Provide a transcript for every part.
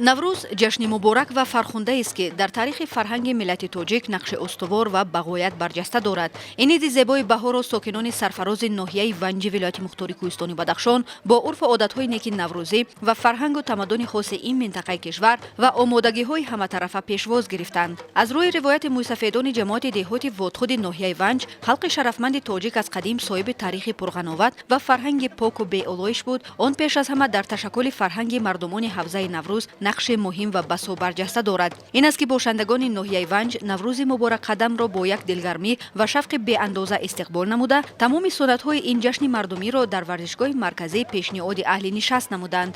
Наврӯз ҷашни муборак ва фархундаест, ки дар таърихи фарҳанги миллати тоҷик нақши устувор ва бағоят барҷаста дорад. Ин иди зебои баҳорро сокинони сарфарози ноҳияи Ванҷи вилояти мухтори кӯҳистони Бадахшон бо урфу одатҳои неки наврӯзӣ ва фарҳангу тамаддуни хоси ин минтақаи кишвар ва омодагиҳои ҳаматарафа пешвоз гирифтанд. Аз рӯи ривояти мӯйсафедони ҷамоати деҳоти Водхуди ноҳияи Ванҷ, халқи шарафманди тоҷик аз қадим соҳиби таърихи пурғановат ва фарҳанги поку беолоиш буд. Он пеш аз ҳама дар ташаккули фарҳанги мардумони ҳавзаи Наврӯз нақши муҳим ва басо барҷаста дорад. Ин аст, ки бошандагони ноҳияи Ванҷ Наврӯзи муборакқадамро бо як дилгармӣ ва шавқи беандоза истиқбол намуда, тамоми суннатҳои ин ҷашни мардумиро дар варзишгоҳи марказӣ пешниҳоди аҳли нишаст намуданд.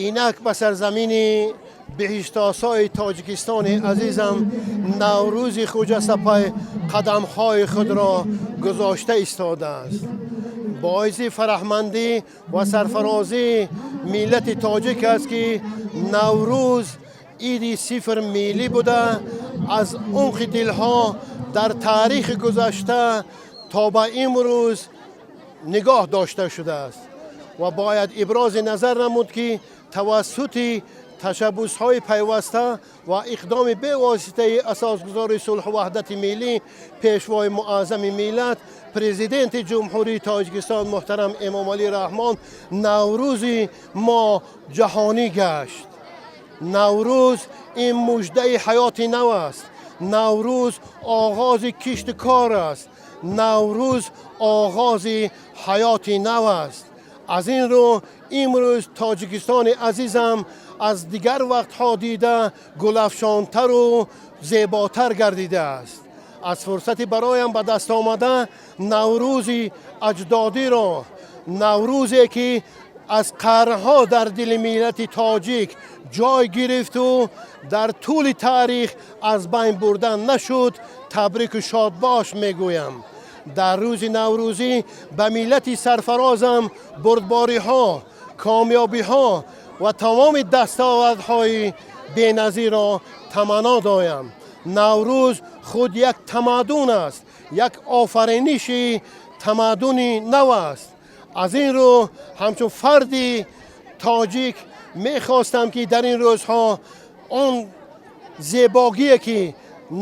Инак ба сарзамини биҳиштосои Тоҷикистони азизам Наврӯзи хуҷастапай қадамҳои худро гузошта истодааст. Боиси фараҳмандӣ ва сарфарозии миллати тоҷик аст, ки Наврӯз иди сифр миллӣ буда, аз умқи дилҳо дар таърихи гузашта то ба имрӯз нигоҳ дошта шудааст. Ва бояд ибрози назар намуд, ки тавассути ташаббусҳои пайваста ва иқдоми бевоситаи асосгузори сулҳу ваҳдати миллӣ, Пешвои муаззами миллат, Президенти Ҷумҳурии Тоҷикистон муҳтарам Эмомалӣ Раҳмон, Наврӯзи мо ҷаҳонӣ гашт. Наврӯз ин муждаи ҳаёти нав аст. Наврӯз оғози кишту кор аст. Наврӯз оғози ҳаёти нав аст. Аз ин рӯ имрӯз Тоҷикистони азизам аз дигар вақтҳо дида гулафшонтару зеботар гардидааст. Аз фурсати бароям ба даст омада Наврӯзи аҷдодиро, Наврӯзе ки аз қарнҳо дар дили миллати тоҷик ҷой гирифту дар тӯли таърих аз байн бурда нашуд, табрику шодбош мегӯям. Дар рӯзи наврӯзӣ ба миллати сарфарозам бурдбориҳо, комёбиҳо ва тамоми дастовардҳои беназирро таманно дорам. Наврӯз худ як тамаддун аст, як офариниши тамаддуни нав аст. Аз ин рӯ ҳамчун фарди тоҷик мехостам, ки дар ин рӯзҳо он зебогие, ки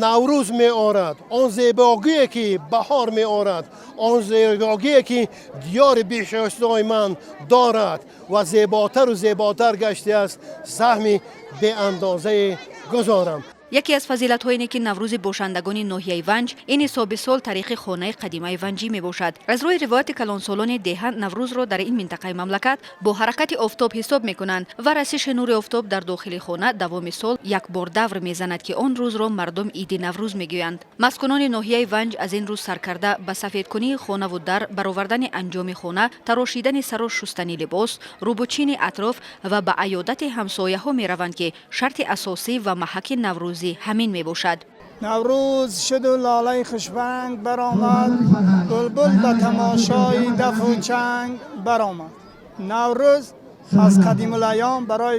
Наврӯз меорад, он зебогие, ки баҳор меорад, он зебогие, ки диёри биҳиштосои ман дорад ва зеботару зеботар гаштааст, саҳми беандозае гузорам. Яке аз фазилатҳои неки Наврӯзи бошандагони ноҳияи Ванҷ ин ҳисоби сол таърихи хонаи қадимаи ванҷӣ мебошад. Аз рӯи ривояти калонсолони деҳа, Наврӯзро дар ин минтақаи мамлакат бо ҳаракати офтоб ҳисоб мекунанд ва расиши нури офтоб дар дохили хона давоми сол як бор давр мезанад, ки он рӯзро мардум иди Наврӯз мегӯянд. Маскунони ноҳияи Ванҷ аз ин рӯз саркарда ба сафедкунии хонаву дар, баровардани анҷоми хона, тарошидани сару шустани либос, рӯбучини атроф ва ба аёдати ҳамсояҳо мераванд, ки шарти асосӣ ва маҳаки наврӯзӣ ҳамин мебошад. Наврӯз шуду лолаи хушбанг баромад, булбул ба тамошои дафу чанг баромад. Наврӯз аз қадимулайём барои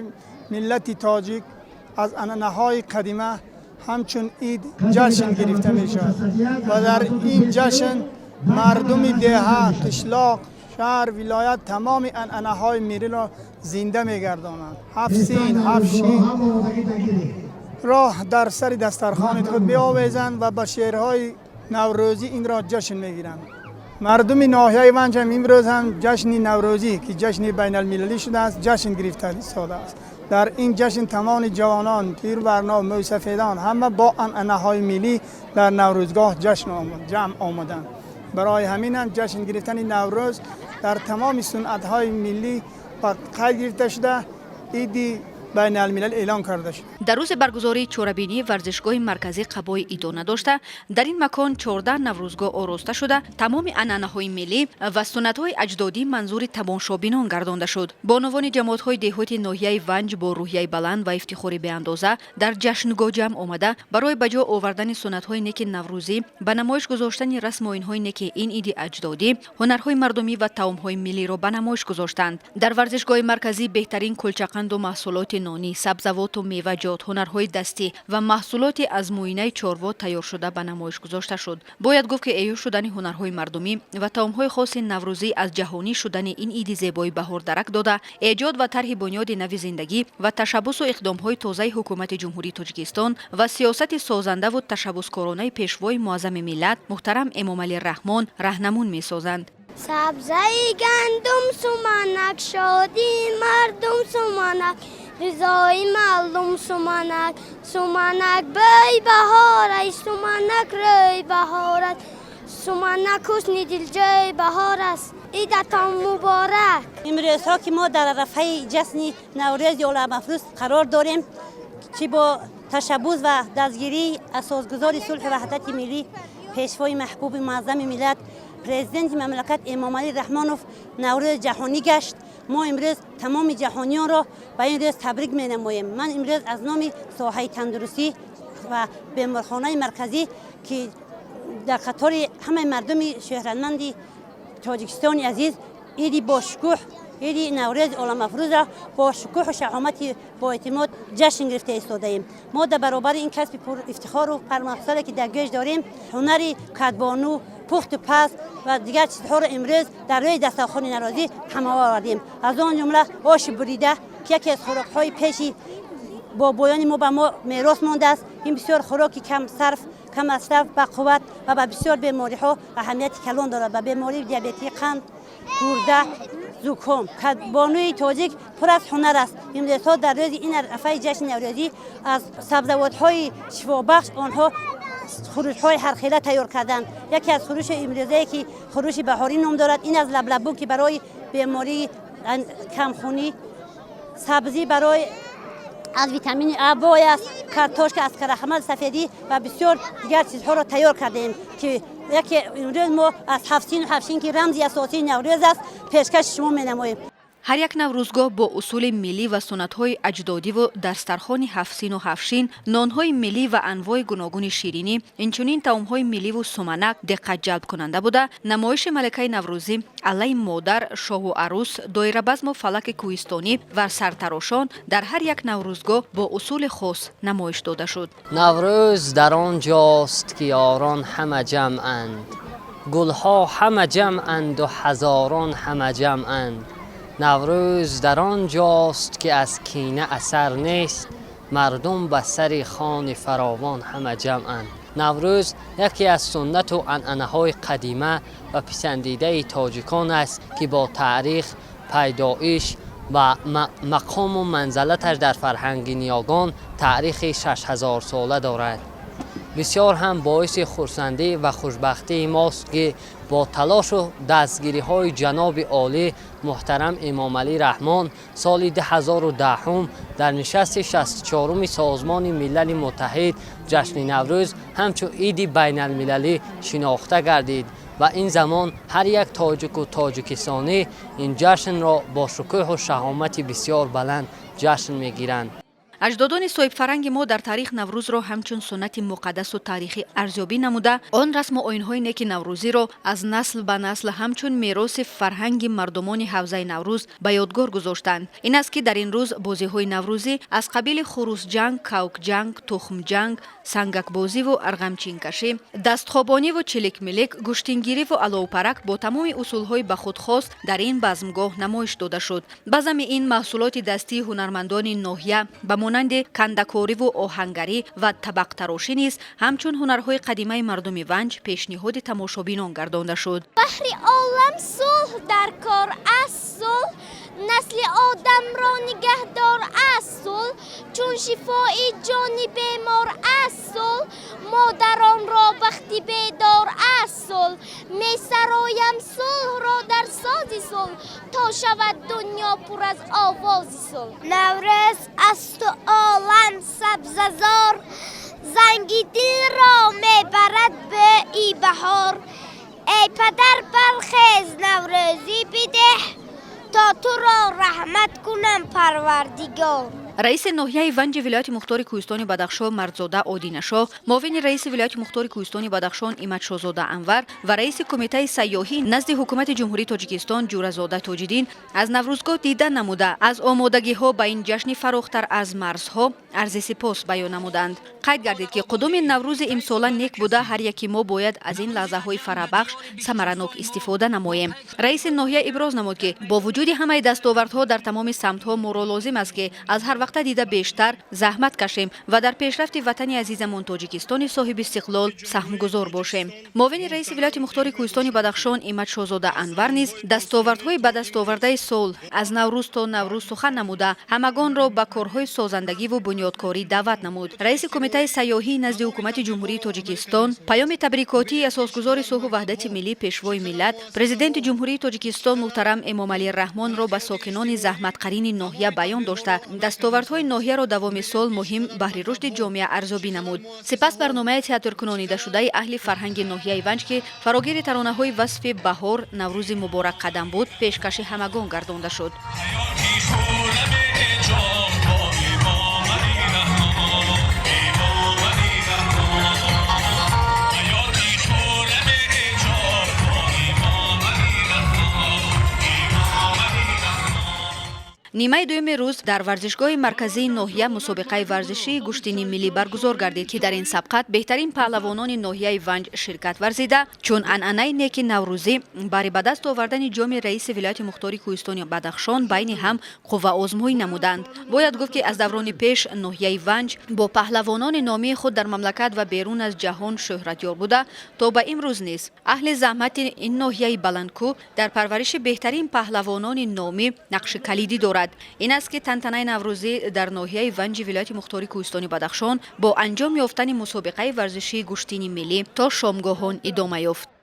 миллати тоҷик аз анъанаҳои қадима ҳамчун ид ҷашн гирифта мешавад ва дар ин ҷашн мардуми деҳа, қишлоқ, шаҳр, вилоят тамоми анъанаҳои миллиро зинда мегардонанд. Ҳафт син, ҳафт шин роҳ дар сари дастархони худ биовезанд ва ба шеърҳои наврӯзӣ инро ҷашн мегиранд. Мардуми ноҳияи Ванҷ ҳам имрӯз ҳам ҷашни наврӯзӣ, ки ҷашни байналмилалӣ шудааст, ҷашн гирифта истодааст. Дар ин ҷашн тамоми ҷавонон, пирварно, мӯйсафедон ҳама бо анъанаҳои миллӣ дар наврӯзгоҳ ҷашн ҷамъ омаданд. Барои ҳамин ҳам ҷашн гирифтани Наврӯз дар тамоми суннатҳои миллӣ ба қайд гирифта шуда, иди байналмилал эълон карда шуд. Дар рӯзи баргузории чорабинӣ варзишгоҳи марказӣ қабои идона дошта, дар ин макон 14 наврӯзгоҳ ороста шуда, тамоми анъанаҳои миллӣ ва суннатҳои аҷдодӣ манзури тамошобинон гардонда шуд. Бонувони ҷамоатҳои деҳоти ноҳияи Ванҷ бо рӯҳияи баланд ва ифтихори беандоза дар ҷашнгоҳ ҷамъ омада, барои ба ҷо овардани суннатҳои неки наврӯзӣ, ба намоиш гузоштани расму оинҳои неки ин иди аҷдодӣ, ҳунарҳои мардумӣ ва таомҳои миллиро ба намоиш гузоштанд. Дар варзишгоҳи марказӣ беҳтарин кулчақанду маҳсулоти Маҳсулоти нонӣ, сабзавоту меваҷот, ҳунарҳои дастӣ ва маҳсулоти аз муинаи чорво тайёршуда ба намоиш гузошта шуд. Бояд гуфт, ки эҳё шудани ҳунарҳои мардумӣ ва таомҳои хоси наврӯзӣ аз ҷаҳонӣ шудани ин иди зебои баҳор дарак дода, эҷод ва тарҳи бунёди нави зиндагӣ ва ташаббусу иқдомҳои тозаи Ҳукумати Ҷумҳурии Тоҷикистон ва сиёсати созандаву ташаббускоронаи Пешвои муаззами миллат муҳтарам Эмомалӣ Раҳмон раҳнамун месозанд. Сабзаи гандум суманак, шодии мардум суманак, ғизои маълум суманак, суманак бӯи баҳор ай, суманак рӯи баҳор аст, суманак ҳусни дилҷӯи баҳор аст. Идатон муборак! Имрӯзҳо ки мо дар арафаи ҷашни Наврӯзи оламафрӯз қарор дорем, ки бо ташаббус ва дастгирии асосгузори сулҳу ваҳдати миллӣ, Пешвои маҳбуби муаззами миллат, Президенти мамлакат Эмомалӣ Раҳмонов Наврӯз ҷаҳонӣ гашт, мо имрӯз тамоми ҷаҳониёнро ба ин рӯз табрик менамоем. Ман имрӯз аз номи соҳаи тандурустӣ ва беморхонаи марказӣ, ки дар қатори ҳамаи мардуми шӯҳратманди Тоҷикистони азиз иди бошукӯҳ, иди Наврӯзи оламафрӯзро бо шукӯҳу шаҳомати боэътимод ҷашн гирифта истодаем. Мо дар баробари ин касби пурафтихору пурмақсаде, ки дар гӯш дорем, ҳунари кадбону, пухту паз ва дигар чизҳоро имрӯз дар рӯи дастархони наврӯзӣ ҳама овардем. Аз он ҷумла оши бурида, ки яке аз хӯрокҳои пеши бобоёни мо ба мо мерос мондааст. Ин бисёр хӯроки кам сарф, кам масраф, ба қувват ва ба бисёр бемориҳо аҳамияти калон дорад, ба бемории диабетии қанд, гурда, зуком. Кадбонуи тоҷик пур аз ҳунар аст. Имрӯзҳо дар рӯзи ин арафаи ҷашни наврӯзӣ аз сабзавотҳои шифобахш онҳо хӯришҳои ҳархела тайёр карданд. Яке аз хӯриши имрӯзае, ки хӯриши баҳорӣ ном дорад, ин аз лаблабу, ки барои бемории камхунӣ, сабзӣ барои аз витамини А бой аст, картошка аз крахмали сафедӣ ва бисёр дигар чизҳоро тайёр кардаем, ки яке имрӯз мо аз ҳафтсину ҳафтшин, ки рамзи асосии Наврӯз аст, пешкаши шумо менамоем. Ҳар як наврӯзгоҳ бо усули миллӣ ва суннатҳои аҷдодиву дастархони ҳафтсину ҳафтшин, нонҳои миллӣ ва анвои гуногуни ширинӣ, инчунин таомҳои милливу суманак диққатҷалбкунанда буда, намоиши маликаи наврӯзӣ, аллаи модар, шоҳу арӯс, доирабазму фалаки кӯҳистонӣ ва сартарошон дар ҳар як наврӯзгоҳ бо усули хос намоиш дода шуд. Наврӯз дар он ҷост, ки ёрон ҳама ҷамъанд, гулҳо ҳама ҷамъанду ҳазорон ҳама ҷамъанд. Наврӯз дар он ҷост, ки аз кина асар нест, мардум ба сари хони фаровон ҳама ҷамъанд. Наврӯз яке аз суннату анъанаҳои қадима ва писандидаи тоҷикон аст, ки бо таърих, пайдоиш ва мақому манзалаташ дар фарҳанги ниёгон таърихи 6000-сола дорад. Бисёр ҳам боиси хурсандӣ ва хушбахтии мост, ки бо талошу дастгириҳои ҷаноби олӣ муҳтарам Эмомалӣ Раҳмон соли 2010 дар нишасти 64-уми Созмони Милали Муттаҳид ҷашни Наврӯз ҳамчун иди байналмилалӣ шинохта гардид ва ин замон ҳар як тоҷику тоҷикистонӣ ин ҷашнро бо шукӯҳу шаҳомати бисёр баланд ҷашн мегиранд. Аҷдодони соҳибфарҳанги мо дар таърих Наврӯзро ҳамчун суннати муқаддасу таърихӣ арзёбӣ намуда, он расму оинҳои неки наврӯзиро аз насл ба насл ҳамчун мероси фарҳанги мардумони ҳавзаи Наврӯз ба ёдгор гузоштанд. Ин аст, ки дар ин рӯз бозиҳои наврӯзӣ аз қабили хурӯсҷанг, кавкҷанг, тухмҷанг, сангакбозиву арғамчинкашӣ, дастхобониву чиликмилик, гӯштингириву аловпарак бо тамоми усулҳои ба худ хос дар ин базмгоҳ намоиш дода шуд. Базами ин маҳсулоти дастии ҳунармандони ноҳия ба монанди кандакориву оҳангарӣ ва табақтарошӣ низ ҳамчун ҳунарҳои қадимаи мардуми Ванҷ пешниҳоди тамошобинон гардонда шуд. Баҳри олам сулҳ дар кор аст, сулҳ насли одамро нигаҳдор аст, сулҳ чун шифои ҷони бемор аст, сулҳ модаронро бахти бедор аст, сулҳ месароям сулҳро дар сози сулҳ, то шавад дунё пур аз овози сулҳ. Наврӯз асту олам сабзазор, занги дилро мебарад бӯи баҳор. Эй падар, бархез, наврӯзӣ бидеҳ, то туро раҳмат кунам Парвардигор. Раиси ноҳияи Ванҷи вилояти мухтори Кӯҳистони Бадахшон Мардзода Одинашоҳ, муовини раиси вилояти мухтори Кӯҳистони Бадахшон Иматшозода Анвар ва раиси кумитаи сайёҳӣ назди ҳукумати Ҷумҳурии Тоҷикистон Ҷӯразода Тоҷиддин аз наврӯзгоҳ дида намуда, аз омодагиҳо ба ин ҷашни фарохтар аз марзҳо арзи сипос баён намуданд. Қайд гардид, ки қудуми наврӯзи имсола нек буда, ҳар яки мо бояд аз ин лаҳзаҳои фараҳбахш самаранок истифода намоем. Раиси ноҳия иброз намуд, ки бо вуҷуди ҳамаи дастовардҳо дар тамоми самтҳо моро лозим аст, ки аз ҳар вақта дида бештар заҳмат кашем ва дар пешрафти ватани азизамон Тоҷикистони соҳиби истиқлол саҳмгузор бошем. Муовини раиси вилояти мухтори Кӯҳистони Бадахшон Иматшозода Анвар низ дастовардҳои ба дастовардаи сол аз наврӯз то наврӯз сухан намуда, ҳамагонро ба корҳои созандагиву бунёдкорӣ даъват намуд. Раиси кумитаи сайёҳӣ назди ҳукумати Ҷумҳурии Тоҷикистон паёми табрикотии асосгузори сулҳу ваҳдати миллӣ, Пешвои миллат, Президенти Ҷумҳурии Тоҷикистон муҳтарам Эмомалӣ Раҳмонро ба сокинони заҳматқарини ноҳия баён дошта, дастовардҳои ноҳияро давоми сол муҳим баҳри рушди ҷомеа арзёбӣ намуд. Сипас барномаи театркунонидашудаи аҳли фарҳанги ноҳияи Ванҷ, ки фарогири таронаҳои васфи баҳор, Наврӯзи муборакқадам буд, пешкаши ҳамагон гардонда шуд. Нимаи дуюми рӯз дар варзишгоҳи марказии ноҳия мусобиқаи варзишии гӯштини миллӣ баргузор гардид, ки дар ин сабқат беҳтарин паҳлавонони ноҳияи Ванҷ ширкат варзида, чун анъанаи неки наврӯзӣ бари ба даст овардани ҷоми раиси вилояти мухтори Кӯҳистони Бадахшон байни ҳам қувваозмоӣ намуданд. Бояд гуфт, ки аз даврони пеш ноҳияи Ванҷ бо паҳлавонони номии худ дар мамлакат ва берун аз ҷаҳон шӯҳратёр буда, то ба имрӯз низ аҳли заҳмати ин ноҳияи баландкӯҳ дар парвариши беҳтарин паҳлавонони номӣ нақши калидӣ дорад. Ин аст, ки тантанаи наврӯзӣ дар ноҳияи Ванҷи вилояти мухтори Кӯҳистони Бадахшон бо анҷом ёфтани мусобиқаи варзишии гӯштини миллӣ то шомгоҳон идома ёфт.